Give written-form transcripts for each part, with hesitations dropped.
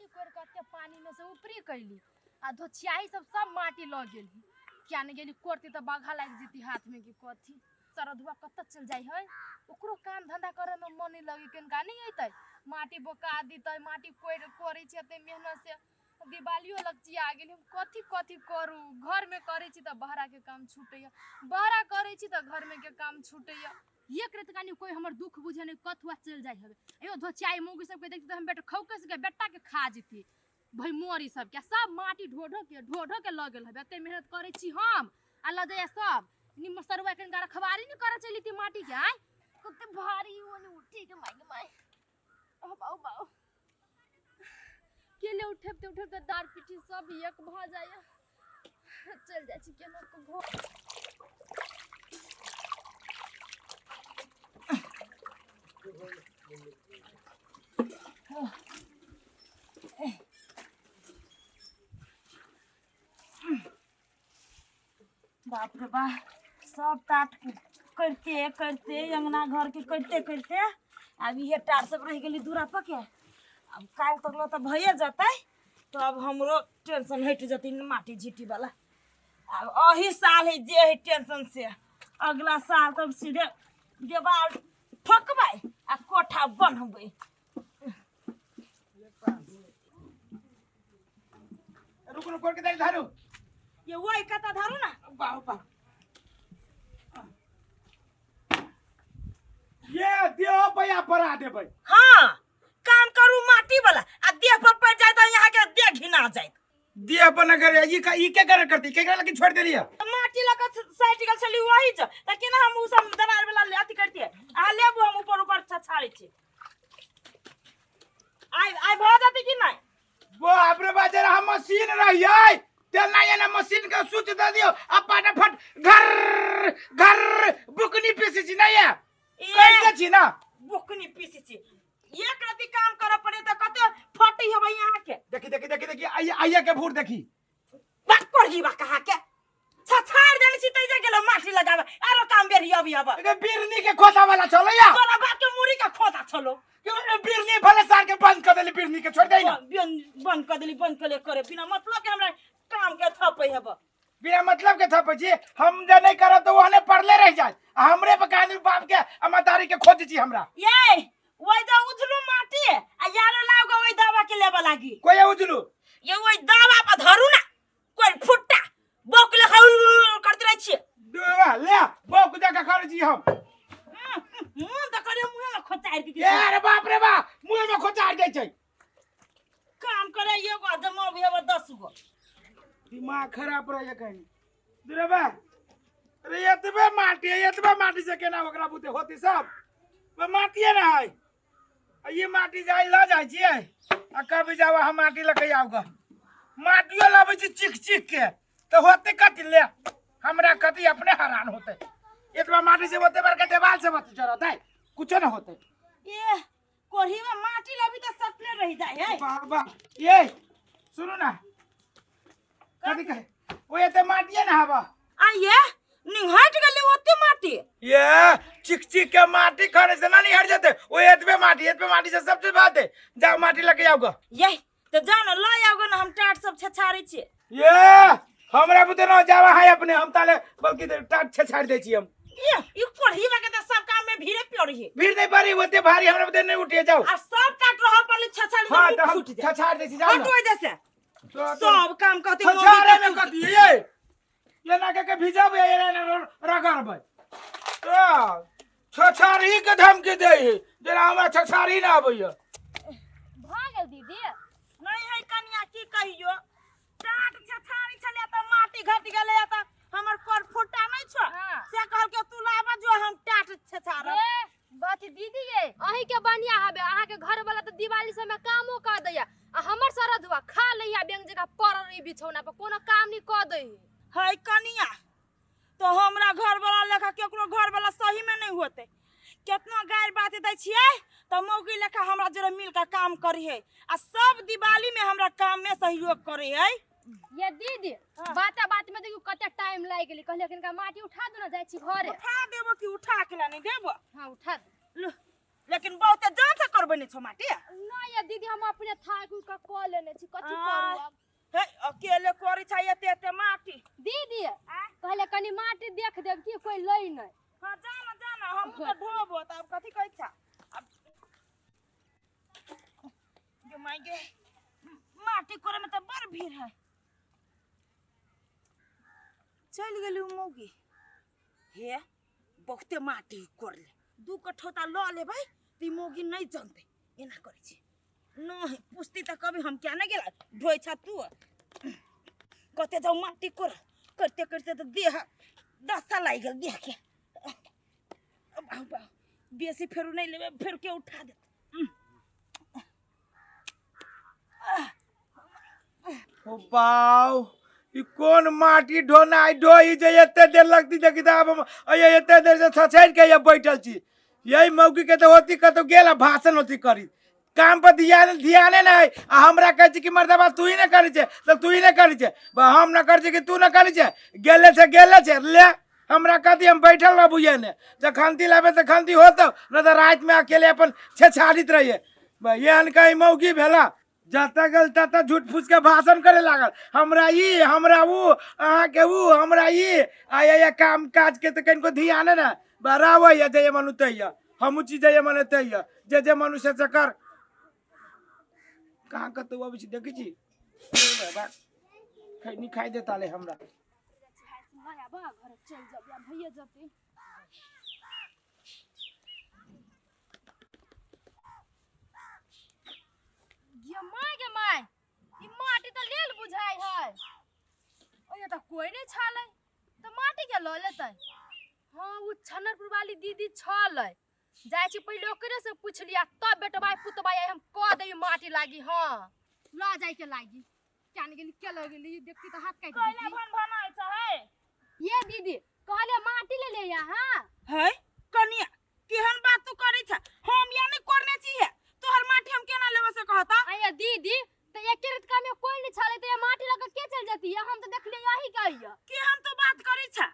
माटी कोरि के एते पानी में से ऊपरी कैली आ धोछियाही सब सब माटी लऽ गेली। किया नहि गेली कोरती तऽ बाघा लागि जेती हाथ में कि कथी। सरधुआ कतऽ चलि जाइ है, ओकरो काम धंधा करे में मन नहीं लगे, केनका नहीं अयतै, माटी बोका दितै, माटी कोरि कोरै छी एते मेहनत से। दिवालियो लगचिया गेल, हम कथी कथी करू, घर में करै छी तऽ बहरा के काम छूटैया, बहरा करै छी तऽ घर में के काम छूटैया। एक रात कनी कोई हमर दुख बुझे नहीं, कथुआ चलि जाइ हवे। एगो धोचियाई मौगी सबके देखती तऽ हम बेटा खौकस के बेटा के खा जेती भाई मोरी सबके। सब माटी ढो ढो के ढो ढो के लऽ गेल हवे, एते मेहनत करै छी हम आ लऽ जाइया सब। निम्न सरुआ के रखवारी नहीं करे चली थी माटी के। आय कते भारी ओने उठी के my my ओ बाऊ बाऊ केले उठेबते उठेबते डार पिठी सब एक भऽ जाइया। चल जाइ छी केना के घर। बाप रे बा, सब टाट करते करते अंगना घर के करते करते अब इहे टाट सब रह गेली दूरा पर के। अब काल्हि तक तऽ भइए जतै, तो अब हमरो टेंशन हटि जतै माटी झिटी वाला। अब अही साल है जे है टेंशन से, अगला साल तब सीधे देवाल ठोकबै आ कोठा बनबै। रुक रुक के देख धारू। ये वही कता धारू ना। बाप बाप ये देह पैया परा देबै। हाँ काम करू माटी वाला आ देह पर पड़ जाए तो यहाँ के देह घिना जाए। देह पर न करे ई का ई के करे करती के करे लेकिन छोड़ देलिए। माटी लगा साइड गेल छली वही छ त केना हम उ सब दरार वाला ले अथी करतिए। आ लेबू हम ऊपर ऊपर छछाड़ै छी। आइ आइ भ जतै कि नै? बाप रे बाप, जरा हम मशीन रहियै तेना एना मशीन के स्विच दे दियो आ फटाफट घर घर बुकनी पीसी छी ना ये कर दे छी ना बुकनी पीसी छी। एक रति काम करे पड़े त कते फटी हबै यहाँ के। देखी देखी देखी देखी आइए आइए के भूर देखी। बात करही बा कहा के छछाड़ देने छी तै जे गेलो माटी लगावे आरो काम बेरी अभी हब। ए बिरनी के खोता वाला चलो या तोरा बाप के मुरी के खोता चलो। क्यों बिरनी भले सार के बंद कर देली, बिरनी के छोड़ देई ना। बंद कर देली, बंद कर ले करे बिना मतलब के हमरा काम के थपै हब। बिना मतलब के थपै छी हम जे नहीं करब तो ओहने पड़ले रह जाए। आ हमरे पर कान बाप के आ मतारी के खोज छी हमरा। ये ओइ जा उझलू माटी आ यारो लाव ग ओइ दवा के लेबा लागी। कोई उझलू? ये ओइ दवा पर धरू ना कोई फुट्टा बौक ले खाउ करते रहै छियै। दवा ले बौक जा के करै छी हम। मुंह त करे मुंह में खोचार दी। ए अरे बाप रे बाप मुंह में खोचार दै छै। काम करे एगो जमा भी हब 10 गो। दिमाग खराब रहे कहीं। दुरेबा अरे एतबे माटी है, एतबे माटी से केना ओकरा बुते होती सब वो माटिए ना है। आ ये माटी जाय ल जाय छियै आ कभी जाब हम माटी लके आब ग। माटियो लाबै छी चिख चिख के तो होते कथी ले हमरा कथी अपने हैरान होते। एतबा माटी से होते बड़का देवाल से होते जरत है कुछो ना होते। ए कोढ़ी में माटी लबी तो सटले रह जाय है। बाबा ये सुनू ना कथी कहे ओ एते माटिए ना हवा। आ ये निहट गेलै ओते माटी। ये चिक चिक के माटी खाने से ना निहट जेते ओ एतबे माटी, एतबे माटी से सब चीज बात है। जाओ माटी लके आओ ग। ये तो जा ना ल आओ ग ना हम टाट सब छछाड़ै छी। ये हमरा बुते ना जावा है अपने हम ताले बल्कि टाट छछाड़ दै छी हम। ये ई कोढ़ी में के त सब काम में भीड़े पड़ी है। भीड़ नहीं पड़ी ओते भारी हमरा बुते नहीं उठे जाओ। आ सब टाट रह पड़ले छछाड़ हां त हम फूट जाए। छछाड़ दै छी जाओ ना। हटो जैसे तो सब काम कहते छछाड़े में कथी ये ये ना के के भिजाबे ये ना रगड़बै तो छछाड़ी के धमकी दे है जेना हमरा छछाड़ी ना आबैया। भऽ गेल दीदी। नहीं है कनिया की कहियो टाट छछाड़ी छले त माटी घट गेलै त हमर कर फुटा नहीं छ। हाँ। से कहल के तू लाबा जो हम टाट छछाड़ब। ए बात दीदी ये अहीं के बनिया हबे, अहाँ के घर वाला त दिवाली समय में कामो कर दैया आ हमर सरधुआ खा लैया बैंक जगह पड़ल रही बिछौना पर कोनो काम नहीं कर दै है। कनिया तो हमरा घर वाला लेखा केकरो घर वाला सही में नहीं होते। केतना गारि बात दै छियै त मौगी लेखा हमरा जोरे मिल के काम करी है आ सब दिवाली में हमरा काम में सहयोग करे है। ये दीदी हाँ। बात बात में देखियो कते टाइम लागि गेलै। कहलियै किनका माटी उठा दो ना जाइ छी घरे। उठा देबो कि उठा के लानी देबो? हां उठा दो। लो। लेकिन बहुते जान से करबै नै छौ माटी। नहीं ये दीदी, हम अपने थाक उक के कऽ लेने छी, कथी करू आब? हे, अकेले करै छै एते एते माटी। दीदी, कहले कनी माटी देख देब कि कोई लै नहीं। हाँ, जाना जाना, हम तऽ ढोबो तऽ आब कथी कहै छा। आब गे माय गे, माटी कोरे में तऽ बड़ भीड़ है। चलि गेली उ मौगी। हे, बहुते माटी कोरले, 2 कठौता लऽ लेबै तऽ ई मौगी नहि जनतै। एना करै छी नहि पुछती तऽ कभी हम क्या नहि गेला ढोइ छा तू कते जाउ माटी कोर करते करते तऽ देह दशा लागि गेल देह के। बाहु बाहु, बेसी फेरू नहि लेबै, फेर के उठा देत। ओ बाउ, ई कोन माटी ढोनाइ ढोइ जे एते देर लगती जे कि आब हम अइये एते देर से छछैर के ये बैठल छी। यही मौगी के तऽ होती कतौ गेल आ भाषण होती करी, काम पर ध्याने नहि। आ हमरा कहै छै कि मर्दबा तू ही नहि करै छै तऽ तू ही नहि करै छै, हम नहि करै छी कि तू नहि करै छै। गेले छै गेले छै, ले हमरा कथी, हम बैठल रहबू एने, जखन लाबे तखन होतौ, नहि तऽ रातिमे अकेले अपन छेछाड़ित रहिए। एहन कहीं मौगी भेला, जतऽ गेल ततऽ झूठ फूस के भाषण करे लागल, हमरा ई हमरा ऊ, अहाँके ऊ हमरा ई। आ ये काम काज के तऽ कनिको ध्याने ने बराबर जे मन उतैया, हमहूँ छी जे मन एतैया, जे जे मनुष्य से कर। कहाँ कतौ अबै छी देखै छी खैनी खाइ देता ले हमरा। घर चलि जाब भैया जते। गे my गे my, ई माटी तऽ लेल बुझाइ है, ओए तऽ कोई नहि छलै तऽ माटी के लऽ लेतै। हाँ, ओ छनरपुर वाली दीदी छलै, जाइ छी पहिले ओकरे से पूछ लिया तब बेटबा पुतबा हम कह दे माटी लागी। हाँ, लऽ जाय के लागी, क्या नहीं गेली के लऽ गेली देखती तऽ हाथ काटि कैला देती। भन भनाइ छै है? ये दीदी कहले माटी ले ले यहाँ। है कनिया, केहन बात तू करै छ? हम या नहि करने छी है, तोहर माटी हम केना लेबे से कहता? आया दीदी तो एक रितका में कोई नहीं छले तो ये माटी लगा के चल जाती है, हम तो देखलिए यही कहिया। केहन तू बात करै छ?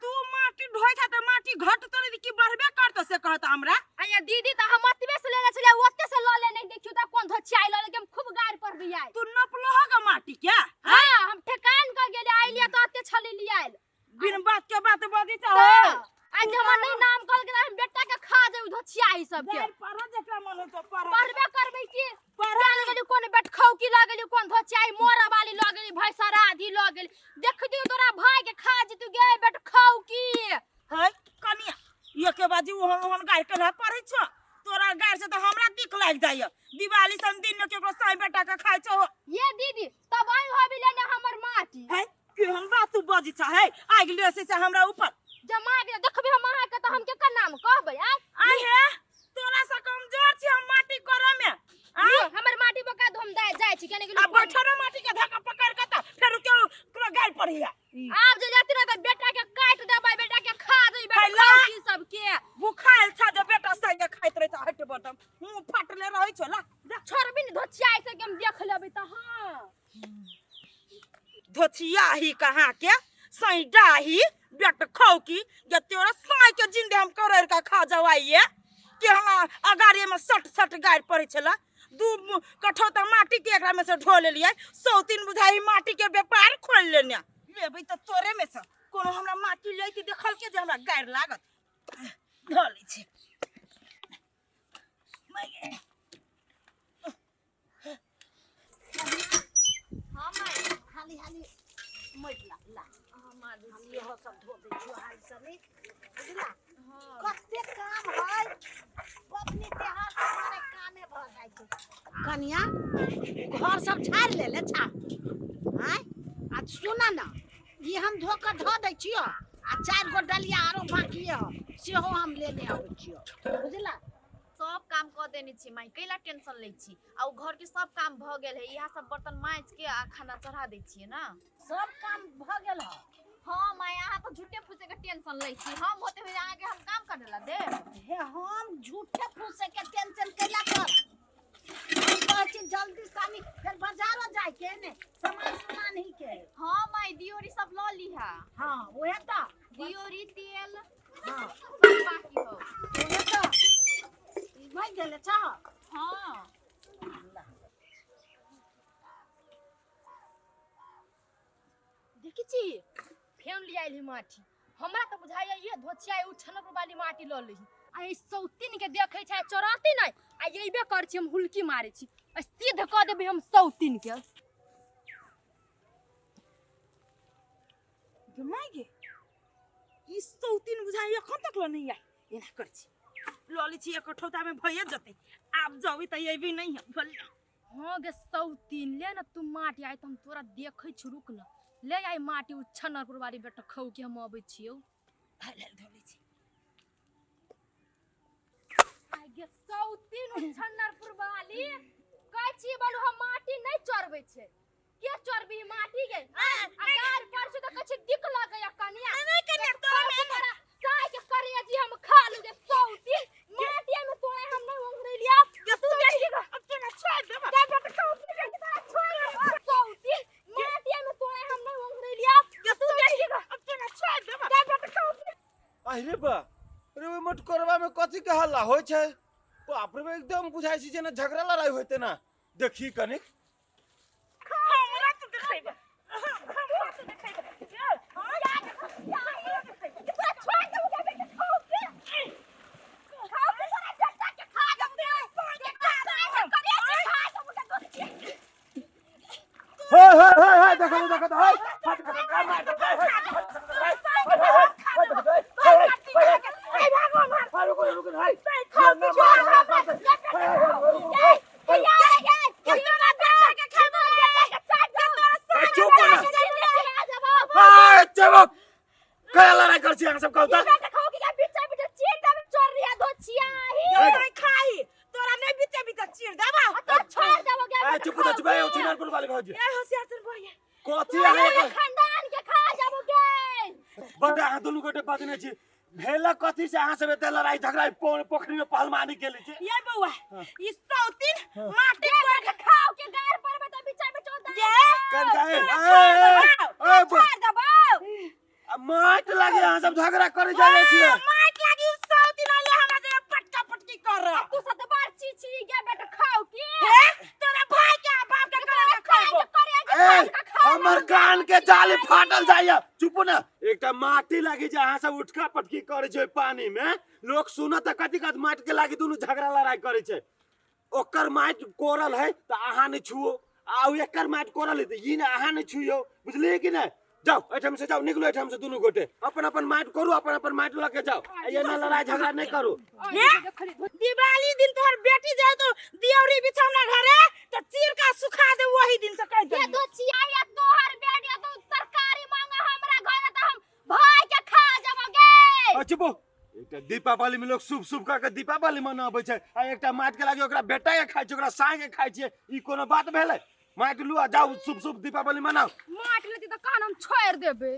तू माटी ढोइ छ त माटी घट तोरे की बढ़बे करत से कहता हमरा? आया दीदी त हम अतबे से लेने छलिए, ओते से ल ले नहीं देखियो त कोन धोचियाई ल ले के हम खूब गार पर भी आइल। तू नपलह ग माटी के? हां, हम ठेकान क गेले आइलिए त अते छले लियाइल। बिन बात के बात बजी छ त हो। आज हमर नहीं नाम कहल के हम बेटा के खा जाउ धोचियाई सब के। गार पर जेकरा मन हो तो पर। पढ़बे करबे की? पढ़ जान गेली कोन बेटखौ की लऽ गेली, कोन धोचियाई मोरा वाली लऽ गेली, भैंसरा आधी लऽ गेली। देख दियौ तोरा भाई के खा जेतु गे बेटखौ की। है कनिया, एके बाजी ओहन ओहन गारि के पढ़ै छ, तोरा गारि से तऽ हमरा दिक लागि जाइए। दिवाली सन दिन में केकरो साई बेटा के खाइ छौ। ये दीदी तब आई होबी लेने हमर माटी। है केहन बात तू बजै छ है? आगि ले से हमरा ऊपर जमा के देखबे हम अहाँ के तऽ हम केकर नाम कहबै? आय आय हे, तोरा से कमजोर छी हम माटी करऽ में। आय हमर माटी बका धोम दाय जाय छी केने गेली। आ बैठल माटी के धक्का पकड़ के त फेर के तोरा गारि पड़िया। आब जे लेती ना त बेटा के काट देबै, बेटा के खा देबै, बेटा खैला। की सब के भुखायल छ जे बेटा संगे खाइत रहै छ। हट बटम मुंह फाटले रहै छ, ला जा। छोड़बी ने धोचियाई से के हम देख लेबै त। हां धोचिया ही कहाँ के सैडाही बेट खौकी जे तोरा साई के जिंदे हम करर का खा जवाइए कि हमरा अगाड़ी में सट सट गारि पड़ै छला। 2 कठौता माटी के एकरा में से ढो लेलियै, 103 बुझाई माटी के व्यापार खोल लेने। लेबै तऽ तोरे में से कोनो हमरा माटी लैती देखल के जे हमरा गारि लागत धऽ लै छी। हाली हाली मटि ला ला, हम इहो सब धो दै छियौ हाली सनी, बुझला? कते काम है पबनी त्योहार के मारे कामे भऽ जाइ छै। कनिया घर सब झाड़ि लेले छा? आँय, आ सुन न, ई हम धो कऽ धऽ दै छियौ आ 4 गो डलिया आरो बाकिए हौ, सेहो हम लेने अबै छियौ, बुझला? सब काम कऽ देने छी माई, कैला टेंशन लै छी? आ ओ घर के सब काम भऽ गेल है, इएह सब बर्तन माँजि के आ खाना चढ़ा दै छियै ना। सब काम भऽ गेल हौ? हाँ माई, अहाँ तऽ झूठे फूसे के टेंशन लै छी, हम होते हुए अहाँके हम काम करे ला देब? हे, हम झूठे फूसे के टेंशन कैला कर? हम कहै छी जल्दी सानी फेर बाजारो जाय के ने सामान सुमान ही के। हाँ माई, दियोरी सब लऽ लीहा। हाँ उहे तऽ दियोरी तेल। हाँ सब बाकी हो उहे तऽ छी फेन ले आइली माटी। हमरा तऽ बुझाइया ये धोचिया उ छनक वाली माटी लऽ लही आ ई सौतीन के देखै छै चोराती नहि आ अइबे कर छी हम हुलकी मारै छी आ सिद्ध कऽ देबै हम सौतीन के। गे माय गे, ई सौतीन बुझाइ एखन तक ल नहीं आइ। एना कर छी लऽ लै छी एक ठौता में भइए जतै। आब जबी तऽ अयबी नहीं है भले। हाँ गे सौतीन, ले ना तू माटी आइ तऽ हम तोरा देखै छी, रुक ना ले आई माटी उ छनरपुर वाली बेटा खौ के हम अबै छियौ। हाल हाल धऽ लै छी। आइ गे सौतीन उ छनरपुर वाली कहै छी बोलू हम माटी नहीं चढ़बै छै। के चढ़बी माटी गे? आ गार पर छै तऽ कहै छै दिक लगैया कनिया। नहीं कनिया तोरा में तोरा साय के करिया जी हम खा लू गे सौतीन। माटी में तोरा हम नहीं ओंघरेलिया। तू देखी अब तोरा छोड़ देबा। जा बेटा सौतीन बेटी तोरा छोड़ देबा। सौतीन माटी में तोरा हम नहीं ओंघरेलिया। तू देखी अब तोरा छोड़ देबा। जा बेटा सौतीन। अरे बा अरे ओहि मटकोरवा में कथी के हल्ला होइ छै? बाप रे बा, एकदम बुझाइ छै जेना झगड़ा लड़ाई होइते ना। देखी कनिक। हमरा तू देखेबे, हमरा तू देखेबे। तोरा छोड़ देबो गे बेटा खाओ के। खाओ के तोरा बेटा के खा देबो गे। के खा देबो करे से खा देबो गे दोस्ती। हे हे हे हे देखो देखो हे हाथ देखो मार दो हे हे हे हे रुको रुको हे ना मार चुप ना। हाय चुप कया लड़ाई कर छी अहाँ सब कहू त खाई तोरा नहीं बीते बीते चीर देबा। ए चुप त चुप ए उछिनरपुर वाली भौजी ए होशियार चल भैया कथी अहाँ खानदान के खा जाबो गे। बड्ड अहाँ दुनू गोटे बजने छी। भेला कथी से अहाँ सब एते लड़ाई झगड़ा पोखरी में पहलवानी केले छी? ये बउआ ई सौतीन माटी कोर के खाओ के गार पर में त बिचा बिचा गे कनका ए तोरा ए छोड़ ए देबो। आ माट लागे अहाँ सब झगड़ा करे जाय छी। माट लागी उ सौतीन आले हमरा जे पटका पटकी कर। तू सब त बार छी छी गे बेटा खाओ के। हे तोरा भाई के बाप के करे के खाइबो। ए हमर कान के जाली फाटल जाइया। चुप ना। एकटा माटी लागी जे अहाँ सब उठका पटकी करे छै पानी में, लोक सुनत त कथी कहत माटी के लागी दुनू झगड़ा लड़ाई करे छै। ओकर माटि कोरल है त अहाँ नहीं छुओ आ एकर माटि कोरल है त ई ने अहाँ नहीं छुइयो, बुझलियै कि नहीं? जाओ एठाम से, जाओ निकलो एठाम से दुनू गोटे अपन अपन माटि करू, अपन अपन माटि लऽ के जाओ। एना लड़ाई झगड़ा नहीं करू। दिवाली दिन तोहर बेटी जाय तो दियौरी बिछौना घरे त चीर का सुखा दे वही दिन से कह दे। ये दोचिया या तोहर बेटी तो तरकारी मांगा हमरा घर त हम भाई के खा जाबो गे। चुप। एकटा दीपावली में लोग शुभ शुभ कह के दीपावली मनाबै छै आ एकटा माटि के लागी ओकरा बेटा के खाइ छै, ओकरा साँय के खाइ छै। ई कोनो बात भेलै? माटि लू आ जाउ शुभ शुभ दीपावली मनाउ। माटि लेती त कान हम छोड़ देबै।